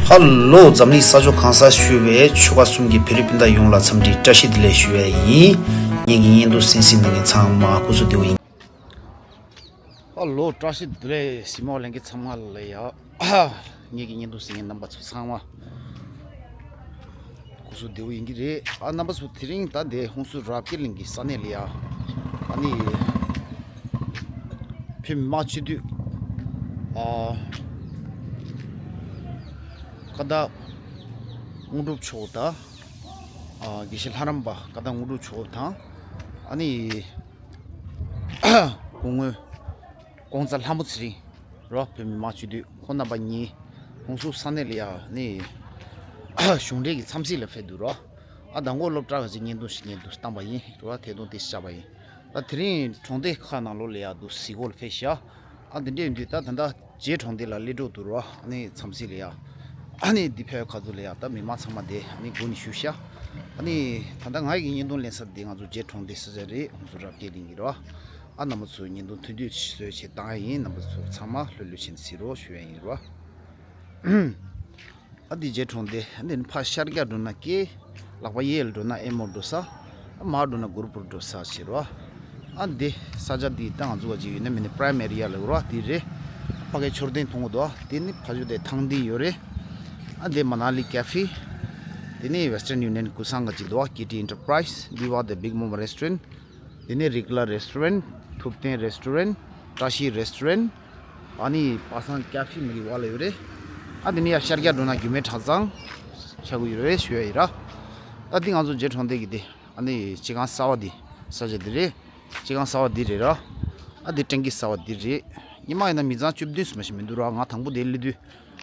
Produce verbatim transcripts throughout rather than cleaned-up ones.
ཧ་ལོ། འཛམ་གླིང་ས་ཕྱོགས་གང་སར་བཞུགས་པའི་ཆོལ་ཁ་གསུམ་གྱི་བོད་རིགས་སྤུན་ཟླ་ཡོངས་ལ་འཚམས་འདྲི་བཀྲ་ཤིས་བདེ་ལེགས་ཞུ་ཡས་ཡིན། ངེད་ཀྱི་བརྙན་ཐུང་གསན་གཟིགས་གནང་མཁན་ཚང་མ་སྐུ་གཟུགས་བདེ་པོ་ཡིན། ཧ་ལོ། བཀྲ་ཤིས་བདེ་ལེགས། གཟིགས་མོ་ལྷན་རྒྱས་ཚང་མ་ལ་ཡ། ངེད་ཀྱི་བརྙན་ཐུང་གཟིགས་མཁན་རྣམ་པ་ཚོ་ཚང་མ་སྐུ་གཟུགས་བདེ་པོ་ཡིན་གྱི་རེད། ཨ། རྣམ་པ་ཚོ་དེ་རིང་ད་འདི་ཧུན་སུར་རབ་རྒྱས་གླིང་གི་ས་གནས་ལ་ཡ། ཨ་ནི་བོད་མི་མང་སྤྱི་འཐུས། ཨ། བཀའ་བདག་དངོས་གྲུབ་མཆོག་དང་། ཨ། དགེ་བཤེས་ལྷ་རམས་པ་བཀའ་བདག་དངོས་གྲུབ་མཆོག་དང་། ཨ་ནི་སྐུ་ངོ་ཀོང་ཚ་ལྷ་མོ་ཚེ་རིང་རོ། བོད་མི་མང་སྤྱི་འཐུས་ཁོང་རྣམ་པ་གཉིས་ཧུན་སུར་ས་གནས་ལ་ཡ་ནི་གཞུང་འབྲེལ་གྱི་འཚམས་གཟིགས་ལ་ཕེབས་འདུག་རོ། ཨ། མདང་དགོང་སློབ་གྲྭ་ག་ཅིག་བརྙན་ཐུང་ཞིག་བརྙན་ཐུང་བཏང་པ་ཡིན་རོ། ཐད་གཏོང་དེ་བྱས་པ་ཡིན། ད་དེ་རིང་གྲོང་སྡེ་ཁག་ནང་ལོགས་ལ་ཡ་འདུག་གཟིགས་སྐོར་ལ་ཕེབས་ཤག་ཨ། འདི་འདྲས་ཡིན་དུས་ད་ད་ལྟ་རྗེས་གྲོང་སྡེ་ལ་སླེབས་འགྲོ་འདུག་རོ། ཨ་ནི་འཚམས་གཟིགས་ལ་ཡ། ཨ་ནི་འདི་ཕེབས་ཁ་ཐུག་ལ་ཡ་ད་མི་མང་ཚང་མ་དེ་ཨ་ནི་སྒོ་ནས་བཞུགས་ཤག་ཨ་ནི་ད་ལྟ་ང་ཡི་བརྙན་ཐུང་ལེན་ས་འདི་ང་ཚོ་རྗེས་གྲོང་སྡེ་ས་ཆ་རེད། ཧུན་སུར་རབ་རྒྱས་གླིང་གི་རོ། ཨ། རྣམ་པ་ཚོས་བརྙན་ཐུང་ཐུང་ཐུང་བཟོས་བྱས་བཏང་ཡ་ཡིན། རྣམ་པ་ཚོ་ཚང་མ་ལྷོད་ལྷོད་བྱས་ནས་གཟིགས་རོགས་ཞུ་ཡ་ཡིན་རོ། ཨ། འདི་རྗེས་གྲོང་སྡེ། འདི་ནི་ཕར་ཤར་རྒྱག་འགྲོ་ན་ཀེ། ལག་པ་གཡས་ལ་འགྲོ་ན་ཨེ་མོ་འགྲོ་ས། ཨ། མར་འགྲོ་ན་གུ་རུ་པུར་འགྲོ་ས་བྱེད་རོ། ཨ། འདི་ས་ཆ་འདི་ད་ང་ཚོ་བ་ཅིག་ཡོད་ན་མིན་ན་པ་རའི་མ་རི་ཨེ་རི་ཡ་ལ་རོ། འདི་རེད། ཕ་གའི་མཆོད་རྟེན་མཐོང་གི་འདུག་འདི་ནི་ཕ་ཇོ་དེ་ཐང་འདི་ཡོད་རེད། ཨ། འདི་མ་ན་ལི་ཀེ་ཧྥེ། འདི་ནི་Western Union གུ་སང་ག་ཅིག་འདུག Kitty Enterprise། འདི་བ་The Big Mom Restaurant། དེ་ནས་རིག་ལ་རེ་སི་ཊོ་རེན། ཐུབ་བསྟན་རེ་སི་ཊོ་རེན། བཀྲ་ཤིས་རེ་སི་ཊོ་རེན། ཨ་ནི་པ་སངས་ཀེ་ཧྥེ་མི་གི་བ་ལ་ཡོད་རེད། ཨ། དེ་ནས་ཡར་ཤར་རྒྱག་འགྲོ་ན་རྒྱུད་སྨད་གྲྭ་ཚང་ཆགས་ཀྱི་ཡོད་རེད་ཞུ་ཡ་ཡིན་ར། ད་འདི་ང་ཚོ་རྗེས་གྲོང་སྡེ་གི་དེ། ཨ་ནི་སྤྱི་ཁང་གསར་པ་འདི། ས་ཆ་འདི་རེད། སྤྱི་ཁང་གསར་པ་འདི་རེད་ར། ཨ། འདི་ཊེང་ཀི་གསར་པ་འདི་རེད། སྔོན་མ་ཡིན་ན་མི་ཚང་བཅུ་བདུན་ཙམ་ཞིག་མི་འདུག་ར། ང་དང་པོ་དེ་སླེབས་དུས།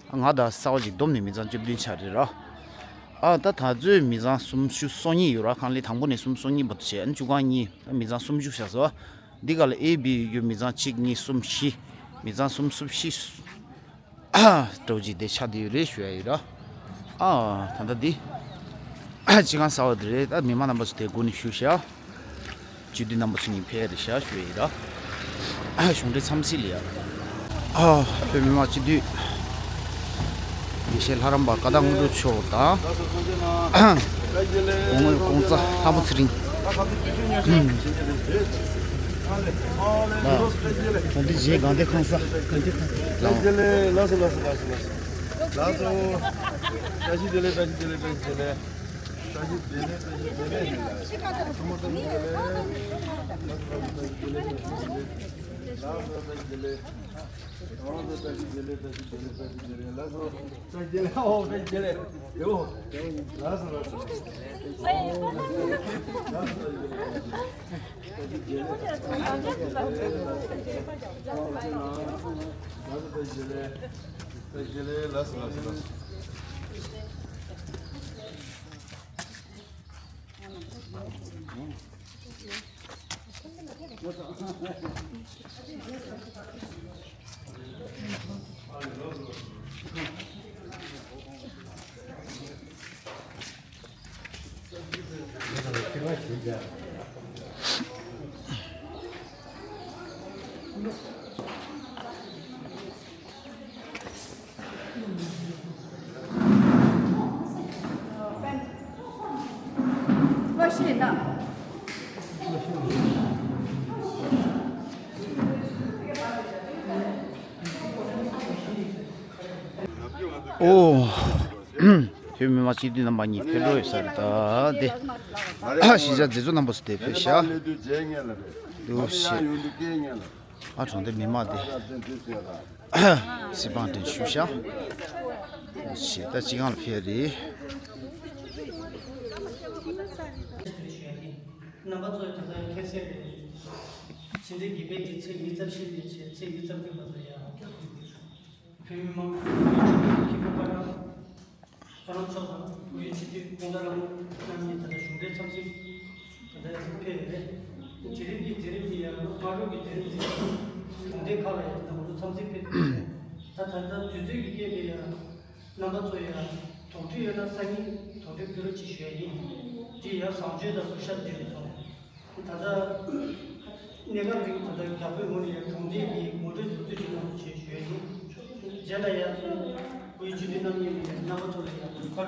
ང་དང་གསར་པ་ཅིག་བསྡོམས་ནས་མི་ཚང་བཅུ་བདུན་ཆགས་རེད་ར། ཨ། ད་ད་གཟོད་མི་ཚང་སུམ་ཅུ་སོ་གཉིས་ཡོད་ར། ཁང་ལས་དང་པོ་ནས་སུམ་ཅུ་སོ་གཉིས་བར་དུ་བྱས། ཨ་ནི་བཅུ་ཁང་གཉིས། ཨ། མི་ཚང་སུམ་ཅུ་བཞག་སོ། འདི་ག་ལ་ཨེ་བི་ཡོད་རྒྱུ་མི་ཚང་གཅིག་གཉིས་གསུམ་བཞི། མི་ཚང་གསུམ་གསུམ་བཞི། ཨ། འདྲ་བོ་ཅིག་དེ་ཆགས་བསྡད་ཡོད་རེད་ཞུ་ཡ་ཡིན་ར། ཨ། ད་ལྟ་འདི་ཨ། སྤྱི་ཁང་གསར་པ་འདི་རེད། ད་མི་མང་རྣམ་པ་ཚོ་དེ་སྒོ་ནས་བཞུགས་ཤག་སྤྱི་འཐུས་རྣམ་པ་ཚོ་གཉིས་ཕེབས་རེད་ཤག་ཞུ་ཡ་ཡིན་ར། གཞུང་འབྲེལ་འཚམས་གཟིགས་ལ་ཡ། ཨ། བོད་མི་མང་སྤྱི་འཐུས་དགེ་བཤེས་ལྷ་རམས་པ་བཀའ་བདག་དངོས་གྲུབ་མཆོག་དང་། སྐུ་ངོ་ཀོང་ཚ་ལྷ་མོ་ཚེ་རིང་། ཨ། གྲོང་སྡེ་གཞན་དགའ་ལྡན་ཁང་གསར། ལགས་སོ། ལགས་སོ། ལགས་སོ། ལགས་སོ། ལགས་སོ། བཀྲ་ཤིས་བདེ་ལེགས། བཀྲ་ཤིས་བདེ་ལེགས། བཀྲ་ཤིས་བདེ་ལེགས། བཀྲ་ཤིས་བདེ་ལེགས། བཀྲ་ཤིས་བདེ་ལེགས། ལགས་སོ། བཀྲ་ཤིས་བདེ་ལེགས། བཀྲ་ཤིས་བདེ་ལེགས། ལགས་སོ། བཀྲ་ཤིས་བདེ་ལེགས། བཀྲ་ཤིས་བདེ་ལེགས། བཀྲ་ཤིས་བདེ་ལེགས། ལགས་སོ། བཀྲ་ཤིས་བདེ་ལེགས། ཨོ། བཀྲ་ཤིས་བདེ་ལེགས། ཡོ། ལགས་སོ། ལགས་སོ། ལགས་སོ། བཀྲ་ཤིས་བདེ་ལེགས། བཀྲ་ཤིས་བདེ་ལེགས། ལགས་སོ། བཀྲ་ཤིས་བདེ་ལེགས། ལགས་སོ། བཀྲ་ཤིས་བདེ་ལེགས། ལགས་སོ། ལགས་སོ། ལགས་སོ། ཨོ། བོད་མི་མང་སྤྱི་འཐུས་རྣམ་པ་གཉིས་ཕེབས་འགྲོ་ཡོད་ས་རེད། ད་དེ་གཞིས་ཆགས་མཛད་གཙོ་རྣམ་པ་ཚོ་དེ་ཕེབས་ཤག་འདུག་ཞེས། ཨ། གྲོང་སྡེ་མི་མང་དེ་གཟིགས་དཔང་དྲན་ཞུ་ཤག་ཞེས། ད་སྤྱི་ཁང་ལ་ཕེབས་རེད། རྣམ་པ་ཚོས་ད་ལྟ་མཁྱེན་གསལ་རེད། ཕྱི་ཟླ་བརྒྱད་པའི་གི་ཚེས་ཉི་ཤུ་རྩ་བཞི་ནས་བྱས་ཚེས་ཉི་ཤུ་རྩ་བདུན་བར་དུ་ཡང་། བོད་མི་མང་སྤྱི་འཐུས་སྐྱིད་པོ་བཀའ་བློན་བསོད་ནམས་མཆོག་དང་དབུས་སྤྱི་འཐུས་ཀོང་ཚ་ལྷ་མོ་རྣམ་གཉིས་ད་ལྟ་གཞུང་འབྲེལ་འཚམས་གཟིགས་ད་ལྟ་ཕེབས་ཡོད་རེད། དེ་རིང་གི་མཛད་རིམ་འདི་ཡང་སྔ་དྲོ་གི་མཛད་རིམ་འདི་གཞུང་འབྲེལ་ཁག་ལ་ཡང་ད་ང་ཚོ་འཚམས་གཟིགས་ཕེབས་ཡོད་རེད། ད་ད་ལྟ་དུས་ཚོད་ཀྱི་དབྱེ་བས་ཡང་རྣམ་པ་ཚོ་ཡང་དོགས་འདྲི་ཡོད་ན་སང་ཉིན་དོགས་འདྲི་ཕུལ་རོགས་གྱིས་ཞུ་ཡ་ཡིན། འདི་ཡང་བཟང་སྤྱོད་དང་གུས་ཞབས་འདི་རེད་སོང་། ད་ལྟ་གནས་སྐབས་རིང་ད་ལྟ་བདག་པོའི་ངོས་ནས་ཡང་གྲོང་སྡེ་གི་ངོ་སྤྲོད་ཚོ་དུས་ཆེན་ནང་དུ་བྱེད་ཞུ་ཡ་ཡིན། རྗེས་ལ་ཡང་དབུས་སྤྱི་འཐུས་རྣམ་གཉིས་ནས་རྣམ་པ་ ད་སྐུ་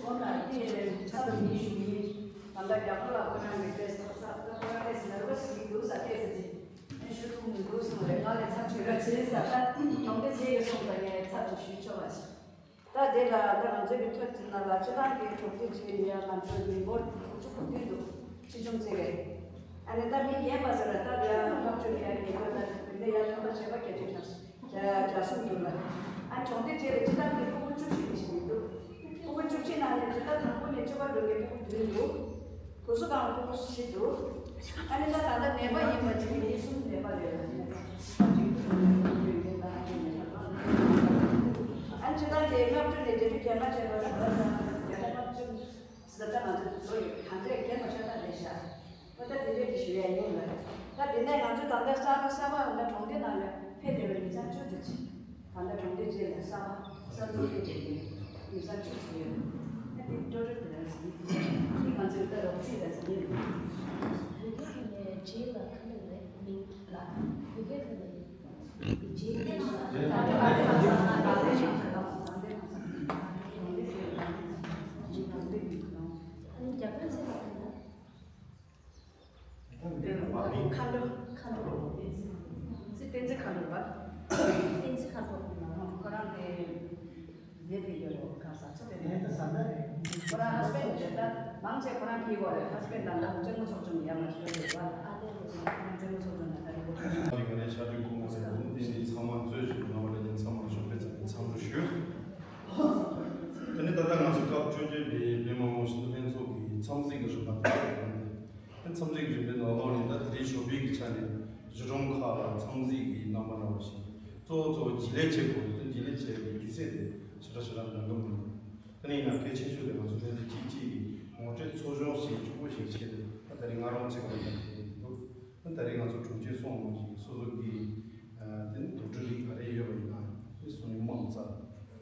གོང་མ་དེ་ཚབ་ཏུ་མི་ཞུ་ཡིན། ད་ལྟ་རྒྱ་ཕོ་ལ་ཁོ་རང་གི་ཏེ་ས་ས་ཁོ་རང་ཏེ་ནར་བ་སི་གི་འདུག་ས་ཏེ་ས་ཅི་ཨེ་ཞུ་ཐུབ་མི་འདུག་གསུངས་རེད། ང་ལས་ཚབ་ཞུ་ར་ཆེ་ས་ད་གྲོང་སྡེ་རྗེ་གི་གསུངས་པ་ངས་ཚབ་ཏུ་ཞུ་ཆོག་པ་ཞིག་ད་དེ་ལ་ད་ང་ཚོའི་གི་ཐོད་ཚིག་ན་ལ་སྤྱི་བཏང་གི་གྲོང་སྡེ་རྗེ་ལ་ཡང་ང་ཚོའི་མི་འབོར་དགུ་བཅུ་གོ་བདུན་འདུག་ཆེ་ཆུང་ཚིག་རེད། ཨ་ནི་ད་མི་རྒན་པ་ཟེར་བ་ད་ལ་ཡང་ལྔ་བཅུ་ཡང་རྒན་པ་ད་དེ་ཡང་ཐོན་པ་བྱས་པ་བརྒྱད་ཅུ་གྱ་གྱ་གསུམ་འདུག་ལ། ཨ་གྲོང་སྡེ་རྗེ་ལ་སྤྱི་བཏང་གི་ཕྲུ་གུ་བཅུ་བཞི་ནས་བཞི་ནས་འདུག་ཕྲུ་གུ་བཅུ་གཅིག་ནང་ནས་ཇི་ལྟར་དང་པོ་ནས་བཅུ་པ་འགྲོ་མཁན་ཕྲུ་གུ་བདུན་འདུག་དུ་སུ་གང་ཕྲུ་གུ་བཞི་འདུག་ཨ་ནི་ད་ད་ལྟ་ནད་པ་ཡིན་པ་གཅིག་མི་གཉིས་གསུམ་ནད་པ་རེད། ཨ་ནི་ཇི་ལྟར་ནས་ལྔ་བཅུ་ནས་བརྒྱད་ཅུ་གྱ་ལྔ་བྱས་པ་ལ་ད་ལྟ་ལྔ་བཅུ་ཟ་ད་ང་ཚོ་ལོ་ཡོད་གང་འདྲས་རྒན་པ་ཤ་སྟག་རེད་ཤག་ཨོ་ད་དེ་འདྲས་ཀྱི་ཞུ་ཡ་ཡིན་ལ། ད་དེ་ནས་ང་ཚོ་ད་ལྟ་གསར་པ་གསར་པ་ལ་གྲོང་སྡེ་ནང་ལ་ཕེབས་བསྡད་པའི་མི་ཚང་བཅུ་ཙམ་ཅིག་ད་ལྟ་གྲོང་སྡེ་རྗེ་ལ་གསར་པ་གསར་འཛུགས་ཕེབས་བསྡད་པའི་མི་ཚང་བཅུ་ཙམ་ཡོད། ད་དེ་ཀྲོ་ཀྲོ་དེ་རང་ཟིན་ནི་ང་ཚོའི་ད་རོགས་ཚིག་ལ་ཟིན་ནི་རེད། བོད་སྐད་ཐོག་ནས་རྗེ་ལ་ཁ་ལོ་རེད་མིང་ལ་བོད་སྐད་ཐོག་ནས་རྗེ་ལ་ཨ་ནི་རྒྱ་གར་ཚེ་ལ་ཁ་ལོ། ཁ་ལོ། ཁ་ལོ། བསྟན་འཛིན་ཁ་ལོ་བ། བསྟན་འཛིན་ཁ་ལོ། ཁོ་རང་དེ་འདས་པའི་ཡོད་རེད་ག་ས་ཚོ་དེ་ནས། ཁོ་རང་ཧ་སི་བེན་ཌི་རེད་ད། མང་ཆེ་ཁོ་རང་གིས་གོ་རེད། ཧ་སི་བེན་ཌི་དང་ད་ལྟ་གཅེན་མོ་ཚོགས་ཆུང་ཡར་མར་ཞུ་རེད་བ། ཨ་ལེ་ལེ། གཅེན་མོ་ཚོགས་ཆུང་ནང་ད་རེད་གོ། ང་ནས་ཕྱག་དྲིན་སྐུ་ངོ་ལ་ཡོང་དེ་ནི་ཚང་མ་གཙོས་ཞུ་ནང་བ་ལ་ཡིན་ཚང་མ་ཞོགས་པའི་ཚ་བའི་འཚམས་འདྲི་ཞུ། དེ་ནི་ད་ལྟ་ང་ཚོ་སྐབས་བཅོ་བརྒྱད་པའི་བོད་མི་མང་སྤྱི་འཐུས་ལྷན་ཚོགས་ཀྱི་འཚམས་གཟིགས་ཀྱི་རིམ་པ་དེ་ལ་ཡོང་སྟེ། འཚམས་གཟིགས་རིམ་པའི་ནང་ལོགས་ནས་ད་དེ་རིང་ཞོགས་པའི་གི་ཆ་ནས་གཞིས་གྲོང་ཁག་ལ་འཚམས་གཟིགས་ཀྱི་རྣམ་པ་འདྲ་བ་ཞིག་གཙོ་བོ་གཙོ་བོ་བརྗེ་ལེན་བྱེད་དགོས་རེད་དེ་བརྗེ་ལེན་བྱེད་པའི་དུས་ཚོད་དེ་ཞེ་དྲག་ཞེ་དྲག་འདང་གི་མི་འདུག་དེ་ནས་ཡིན་ན་གལ་ཆེ་ཤོས་དེ་ང་ཚོ་ལྷན་རྒྱས་གཅིག་གཅིག་གིས་ངོ་སྤྲོད་ཚོགས་ཆུང་ཞིག་ཕྱུག་པོ་ཞིག་བྱས་ཏེ་ད་དེ་རིང་ང་རང་ཚོའི་གི་དེ་འདུག་ད་ད་རེས་ང་ཚོ་དྲུང་ཆེ་སོང་མ་ཞིག་སོ་སོ་གི་དེ་ནི་དོགས་འདྲི་རིགས་ག་རེ་ཡོད་པ་ཡིན་ན་དེ་སོང་ནས་མང་ཙམ་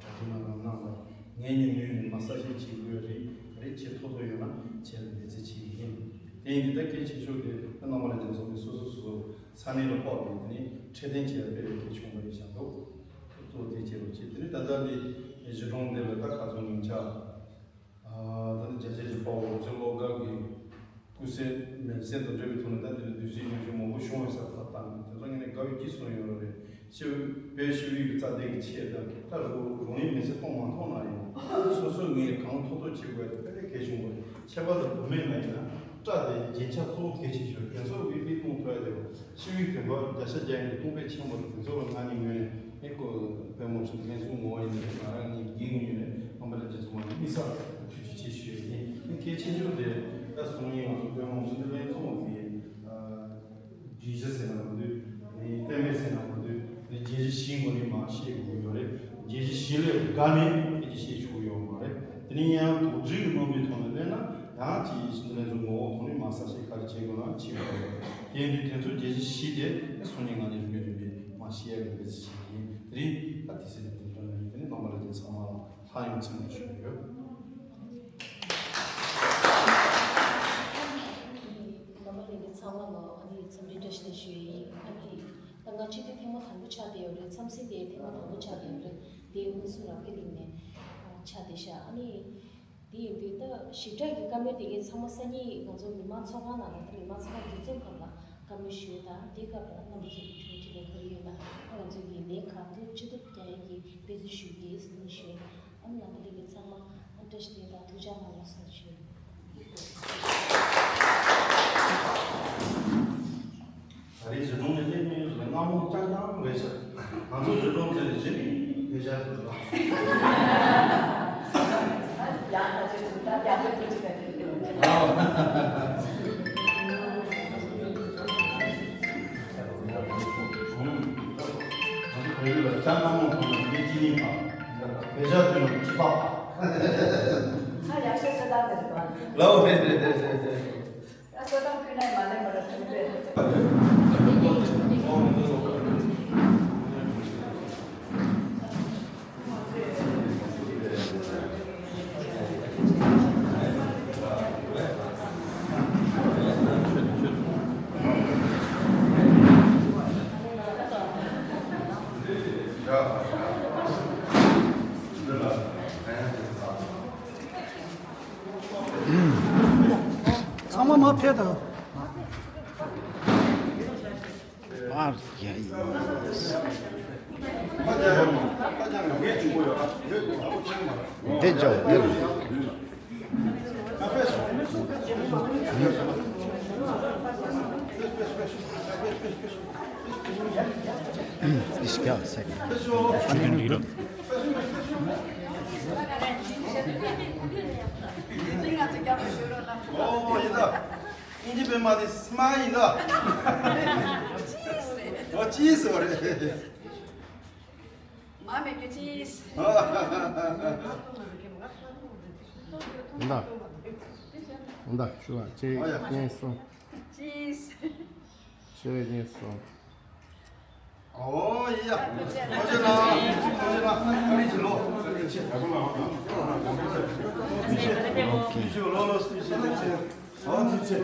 གྲ་སྒྲིག་གནང་རོགས་གནང་ལ། ངས་ནི་ངོས་ནས་མ་གསལ་བཤད་བྱེད་དགོས་རེད་རེད་བྱེད་ཐུབ་ཐུབ་ཡོད་ན་བྱས་ལ་འབད་བརྩོན་བྱེད་ཀྱི་ཡིན། དེ་ཡིན་དུས་ད་གལ་ཆེ་ཤོས་དེ་ད་རྣམ་པ་ལྷན་རྒྱས་ཚོ་ནས་སོ་སོ་སོ་སོ་ས་གནས་ལ་དཔག་པའི་དེ་ནི་འཕྲོད་བསྟེན་བྱེད་ཡ་དཔེ་གལ་ཆེན་པོ་རེད་བཞག་འདུག་གཙོ་བོ་དེ་བྱེད་རོགས་བྱེད། དེ་ནི་ད་ལྟ་འདི་གཞིས་གྲོང་འདི་ལ་ད་ཁ་སང་ཉིན་ཆ། ད་ནི་རྒྱ་ཆེ་ཞིག་པའོ་ལོ་ཚོད་ལོ་དགའ་གི་སྐུ་སྲས་མེར་སྲེག་དང་འབྲེལ་བའི་ཐོག་ནས་ད་དེ་ལ་དུས་ཚོད་ཉུང་ཤོས་མང་པོ་བྱུང་བའི་ས་ཐག་དང་དེ་ཚོ་ངས་ནས་དགའ་བའི་སྐྱིད་སོང་ཡོད་རེད། ཤི་བའི་ཤི་བའི་གི་རྩ་དེ་གི་ཆེད་དང་ད་རོ་རོ་ཡིན་མི་ཚེ་གཏོང་མ་ཐོག་ན་ཡང་སོ་སོ་ངས་གང་ཐུབ་ཐུབ་བྱེད་དགོས་དེ་དཔེ་དེ་གལ་ཆེན་པོ་རེད། ཁྱད་པར་དུ་བུད་མེད་ལ་ཡིན་ན་སྐྲ་དེ་རྒྱན་ཆ་གཙོ་བོ་གལ་ཆེ་ཤོས་དེ་ཚོ་བི་བི་གཏོང་ཐུབ་ཡ་དེ་རེད། ཤི་བའི་དོན་དག་བརྒྱ་ཆ་བརྒྱ་ཡིན་དུ་གཏོང་དཔེ་ཆེན་པོ་རེད། དེ་ཚོ་ལ་ང་ནི་ངོས་ནས་ཨེ་ཁོ་བོད་མང་སྤྱི་འཐུས་ལྷན་ཚོགས་ངོ་བོ་ཡིན་ནའི་ང་རང་ངའི་འགན་ངོས་ནས་རྣམ་པ་ལྷན་རྒྱས་ཚོ་མ་ནི་དམིགས་བསལ་ཐུགས་རྗེ་ཆེ་ཞུ་ཡ་ཡིན། ཨེ་གལ་ཆེ་ཤོས་དེ་ད་སོང་ཡིན་ང་ཚོ་བོད་མང་སྤྱི་འཐུས་ལྷན་ཚོགས་ཀྱི་སྒྲིག་གཞི་ཟེར་ན་མ་འདུག་ནི་གཏན་འབེབས་ཟེར་ན་མ་འདུག་ནི་བརྒྱད་ཅུ་ཞེ་བཞི་ངོ་ནས་མ་བཤད་དགོས་ཡོད་རེད། བརྒྱད་ཅུ་ཞེ་བཞི་ལས་བརྒལ་ནས་ཕལ་ཆེར་བཤད་ཆོག་གི་ཡོད་མ་རེད། དེ་ནས་ཡང་དོགས་འདྲི་གི་རྣམ་པའི་ཐོག་ནས་གླེང་ན་ཡང་ཅིག་ཡིད་བཞིན་དུ་ལེན་ཚུལ་ངོ་བོ་ཐོག་ནས་མ་གསལ་བཤད་ག་རེ་བྱེད་དགོས་ན་བྱེད་དགོས་རེད། དེ་ཡིན་དུས་དེ་ཚོ་བརྒྱད་ཅུ་ཞེ་བཞི་དེ་སོང་ཉིན་ང་ནས་རིམ་པས་རིམ་པས་མ་བཤད་ཡ་གི་འབད་བརྩོན་བྱེད་ཀྱི་ཡིན། དེ་རིང་ད་དེ་སྲིད་དེ་འདྲ་ནས་དེ་ནས་རྣམ་པ་ལྷན་རྒྱས་ཚང་མ་ལ་ལྷ་ཡང་ཚང་ཞུ་གི་ཡོད། རྣམ་པ་ལྷན་རྒྱས་ཚང་མ་ལ་ཨ་ནི་འཚམས་འདྲི་བཀྲ་ཤིས་བདེ་ལེགས་ཞུ་ཡི་ཡིན། ཨ་ནི་ད་ང་ཕྱི་དུས་ཐེངས་མ་དང་པོ་ཆགས་བསྡད་ཡོད་རེད། འཚམས་གཟིགས་དེ་ཐེངས་མ་དང་པོ་ཆགས་བསྡད་ཡོད་རེད། དེ་དངོས་སུ་རང་དཔེ་གླིང་ནས་ཆགས་བསྡད་ཤག་ཨ་ནི། དེ་ཡིན་དུས་ད་ཞིབ་ཕྲ་གི་བཀའ་མོལ་དེ་གའི་ཚང་མ་སང་ཉིན་ང་ཚོ་མི་མང་ཚོགས་ཁང་ནང་ལ་ད་མི་མང་ཚོགས་ཁང་འདུ་འཛོམས་སྒང་ལ་བཀའ་མོལ་ཞུས་དང་དེ་སྐབས་ལ་རྣམ་པ་ཚོས་ཀྱི་དྲི་བ་དྲིས་ལན་ག་རེ་ཡོད་ན་ང་ཚོ་གི་ལས་གང་ཐུབ་ཅི་ཐུབ་རྒྱག་ཡས་ཀྱི་འབད་བརྩོན་ཞུ་གི་ཟེར་ནས་ཞུས། ཨ་ནི་ནང་པ་ལས་ཀྱི་ཚང་མ་ཨ་བཀྲ་ཤིས་བདེ་ལེགས་དང་ཐུགས་ཅག་གནང་རོགས་ཟེར་ཞུས། ད་རེས་གཞིས་གྲོང་ནས་སླེབས་མཁན་ཡོད་ཟེར་ན་སྔ་མོ་རྐྱང་རྐྱང་རེད་ཤག་ང་ཚོ་གཞིས་གྲོང་ཟེར་ནས་གཞི་ནས་བོད་ཤར་དུ་འགྲོ། ཡང་ད་ཅི་ད་རྒྱ་བོད་ཐུག་ཅི་ག་ཅི་འདུག་ང་ཚོ་བོད་ཡིག་ལ་རྒྱ་སྔ་མོ་ཐོག་ནས་མི་གཅིག་ཡིན་པ། བོད་ཤར་དུ་ནས་གྲུ་པ། ད་ཡག་ཤོས་ཟེར་ད་ཟེར་བ། ལའོ་རེད་རེད་རེད་རེད་རེད། ད་སོ་ཏམ་ཁུལ་ནས་མ་ལེན་པར་ཐུག་པས། ཚང་མ་མར་ཕེབས་དང་། མར་རྒྱག་ཡིན། འདི་འཇོག་འདི་རུ། Ich glaube, sehr gut. ཨིན་ཇི་པའི་མ་དེ་སྨྲ་ཡིན་ད། ཨོ་ཅིས་རེད། མ་མེད་རྒྱུ་ཅིས། འདའ། འདའ་ཞུ་བ་ཅེ་ཉེ་སོང་། ཅིས། ཅེ་ཉེ་སོང་། ཨོ་ཡ། ཨོ་ཅེ་ན། ཨོ་ཅེ་ན། ཨ་ཅེ་ལོ། ཨོ་ཅེ་ལོ་ལོ་སུ་ཅེ་ཅེ། ཨོ་ཅེ་ཅེ།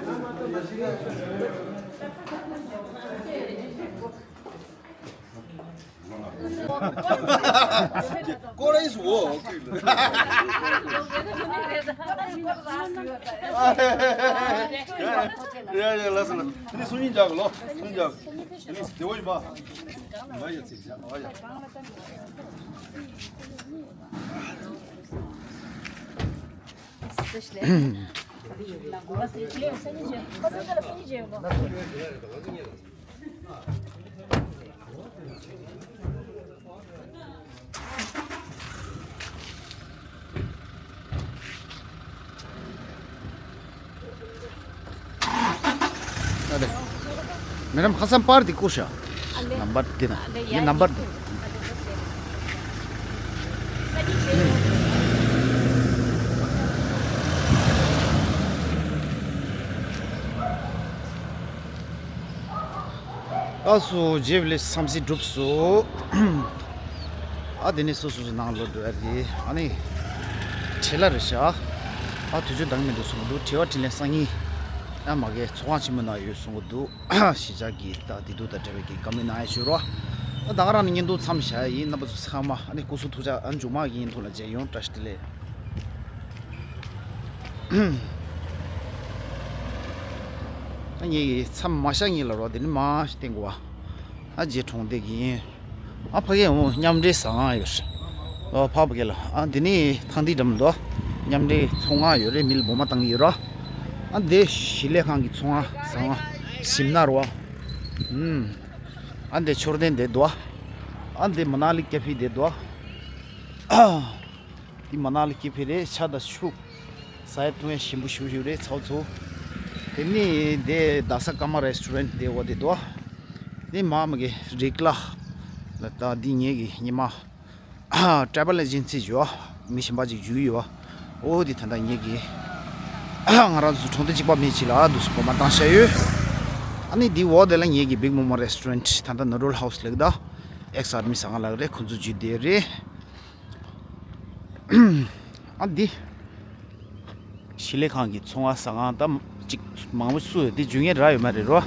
སྐོར་ར་ཡིས་འོ། ཡ་ཡ་ལ་སོ་ལ། དེ་ནི་སུ་ཡིན་ཇག་ལོ། སུ་ཡིན་ཇག་དེ་ནི་དེ་བོ་ཡིན་པ། ང་ཡ་ཚིག་ཇག་ཨོ་ཡ། अरे, मैडम, हसन पार दी कुछ नंबर देना। ये नंबर दे। ཨ་སོ་རྗེས་ལས་བསམ་སྲིད་གྲུབ་སོ། ཨ་དེ་ནས་སོ་སོ་སོ་ནང་ལོག་འགྲོ་ཡ་དེ་ཨ་ནི་བྲེལ་ལ་རེད་ཤག་ཨ་དུས་ཚོད་འདང་མི་འདུག་གསུང་གི་འདུག་བྲེལ་བ་བྲེལ་ལན་སང་ཉིན་ཨ་མ་གི་ཚོགས་ཁང་ཆེན་མོ་ནང་ཡོད་གསུང་གི་འདུག་གཞིས་ཆགས་ཀྱི་ད་བདེ་སྡུག་དང་འབྲེལ་བའི་གི་བཀའ་མོལ་གནང་ཡ་ཞུ་རོགས། ཨ་ད་ག་རང་ནས་བརྙན་ཐུང་མཚམས་བཞག་ཡ་ཡིན། རྣམ་པ་ཚོ་ཚང་མ་ཨ་ནི་སྐུ་གཟུགས་ཐུགས་ཅག་ཨ་མཇུག་མ་གི་བརྙན་ཐུང་ལ་མཇལ་ཡོང་། བཀྲ་ཤིས་བདེ་ལེགས། ཨ་ངས་མཚམས་མ་བཞག་ཉིན་ལ་རོགས་དེ་ནི་མ་བསྟན་གོ་བ། ཨ་རྗེ་གྲོང་སྡེ་གི་ཡིན། ཨ་ཕ་གི་འོ་མཉམ་འབྲེལ་ཟ་ཁང་ཡོད་རེད། ཨོ་ཕ་བུ་གི་ལ་ཨ་དེ་ནི་ཐང་ཏི་འགྲམ་དུ་མཉམ་འབྲེལ་ཚོང་ཁང་ཡོད་རེད། མི་ལ་སྦོ་མ་བཏང་གི་ཡོད་ར། ཨ་དེ་ཞི་ལས་ཁང་གི་ཚོང་ཁང་ཟ་ཁང་ཞིམ་ན་རོ། ཨུམ། ཨ་དེ་མཆོད་རྟེན་དེ་དུ། ཨ་དེ་མ་ན་ལི་ཀེ་ཕི་དེ་དུ། དེ་མ་ན་ལི་ཀེ་ཕི་རེད། ཆ་དང་ཆུ། ཟ་ཡ་འཐུང་ཡ་ཞིམ་པོ་ཞུ་ཞུ་རེད་ཚོགས་ཚོ། དེ་ནི་དེ་རྡ་ས་ཀརྨ་རེ་སི་ཊོ་རེན་ཊི་དེ་འོ་དེ་དོ། དེ་མ་མ་གི་རིག་ལ། ལ་ད་འདི་ངེད་ཀྱི་ཉི་མ། ཊ་རེ་ཝལ་ཨེ་ཇེན་སི་ཞུ་བ། མི་གཞན་པ་ཅིག་ཞུ་ཡོད་བ། འོ་དེ་ད་ལྟ་ངེད་ཀྱི། ང་རང་ཚོ་གྲོང་སྡེ་གཅིག་པ་མི་གཅིག་ལ་འདུག་སེ་སྒོ་མ་བཏང་བཞག་ཡོད། ཨ་ནི་དེ་འོ་དེ་ལ་ངེད་ཀྱི་བིག་མོ་མོ་རེ་སི་ཊོ་རེན་ཊི་ད་ལྟ་ནོ་ཌལ་ཧའུ་སི་ལེགས་ད། ཨེག་སི་ཨར་མི་ཟ་ཁང་ལགས་རེད། ཁོ་ཚོ་ཇུས་དེ་རེད། ཨ་འདི། ཞི་ལི་ཁང་གི་ཚོང་བ་ཟ་ཁང་ད་ཅིག་མང་པོ་སུ་ཡོད་འདི་ཇུས་ངན་ར་ཡོད་མ་རེད་རོ།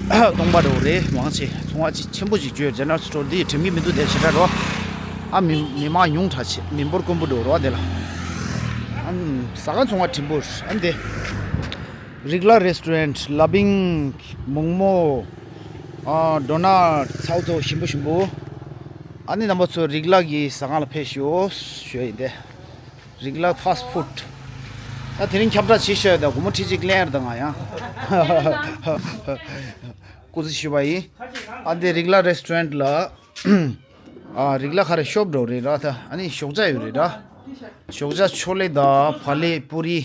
སྟོང་པ་འགྲོ་རེད་མང་ཆེ་ཚོང་བ་ཅིག་ཆེན་པོ་ཅིག་བརྗོད་ཇེ་ནེ་རལ་སི་ཊོར་འདི་དྲན་གི་མི་འདུག་དེ་ཞེ་དྲག་རོ། ཨ་མི་མི་མང་ཉུང་དྲགས་ཆེ་མི་འབོར་དཀོན་པོ་འགྲོ་རོ་དེ་ལ། ཨ་ཟ་ཁང་ཚོང་བ་དྲིན་པོ་ཨ་འདི། རིག་ལ་རེ་སི་ཊོ་རེན་ཊི་ལ་བིང་མོག་མོག་ཨ་ཌོ་ནཊ་ཚའོ་ཚའོ་ཞིམ་པོ་ཞིམ་པོ། ཨ་ནི་རྣམ་པ་ཚོ་རིག་ལ་གི་ཟ་ཁང་ལ་ཕེབས་ཤོག་ཞུ་ཡིན་ཏེ། རིག་ལ་ཕ་སི་ཊི་ཕུཌ། ད་དེ་རིང་ཁྱབ་བསྒྲགས་བྱེད་ཤོག་ད་སྒོར་མོ་ཁྲི་གཅིག་ལེན་ཡར་ད་ང་ཡང་སྐུ་ཚེ་ཞུ་བ་ཡིན། ཨ་འདི་རིག་ལ་རེ་སི་ཊོ་རེན་ཊི་ལ། ཨ་རིག་ལ་ཁ་རེ་ཤོབ་འགྲོ་རེད་ར། ད་ཨ་ནི་ཞོགས་ཇ་ཡོད་རེད་ར། ཞོགས་ཇ་ཆོ་ལེ་དང་བག་ལེབ་པུ་རི།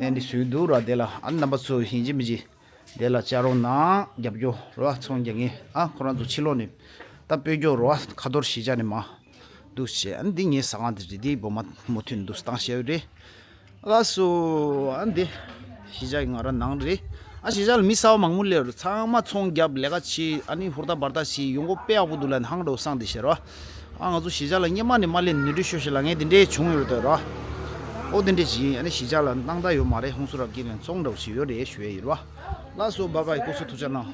ཨ་ནི་བཟོས་འདུག་ར་དེ་ལ་ཨ་ནི་རྣམ་པ་ཚོ་ཡིན་གཅིག་མིན་གཅིག་དེ་ལ་བཅར་རོགས་གནང་། རྒྱབ་སྐྱོར་རོགས་ཚོང་རྒྱག་མཁན་ཨ་ཁོ་རང་ཚོ་ཕྱི་ལོགས་ནས་ད་སྤོས་སྐྱོར་རོགས་ཁ་ཐོར་གཞིས་ཆགས་ནས་མ་འདུག་བྱས། ཨ་འདི་ངའི་ཟ་ཁང་དེ་རེད། འདི་སྦོ་མ་མུ་མཐུད་འདུག་བཏང་བཞག་ཡོད་རེད། ལགས་སོ། ཨ་འདི་གཞིས་ཆགས་ཀྱི་ང་རང་ནང་རེད། ཨ་གཞིས་ཆགས་ལ་མི་གསར་པ་མང་པོ་སླེབས་རེད། ཚང་མ་ཚོང་རྒྱབ་ལས་ཀ་བྱེད། ཨ་ནི་ཧུར་ཐག་འབར་ཐག་བྱེད། ཡོང་སྒོ་དཔེ་ཡག་པོ་འདུག་ལབ་ནས་ཧང་འགྲོ་བསམ་བསྡད་བྱས་རོགས། ཨ་ང་ཚོ་གཞིས་ཆགས་ལ་སྔོན་མ་ནས་མ་སླེབས་ནོར་འཁྲུལ་ཤོར་ཤག་ལབ་མཁན་དེ་འདྲའི་བྱུང་ཡོད་རེད་དོ་ར། ཨོ་དེ་འདྲས་ཅིག་ཡིན། ཨ་ནི་གཞིས་ཆགས་ལ་སྣང་དག་ཡོད་མ་རེད། ཧུན་སུར་རབ་རྒྱས་ལན་བཙོང་འདྲ་བོ་ཞིག་ཡོད་རེད་ཞུ་ཡས་ཡིན་ར། ལགས་སོ། བྷའི་བྷའི། སྐུ་གཟུགས་ཐུགས་ཅག་གནང་།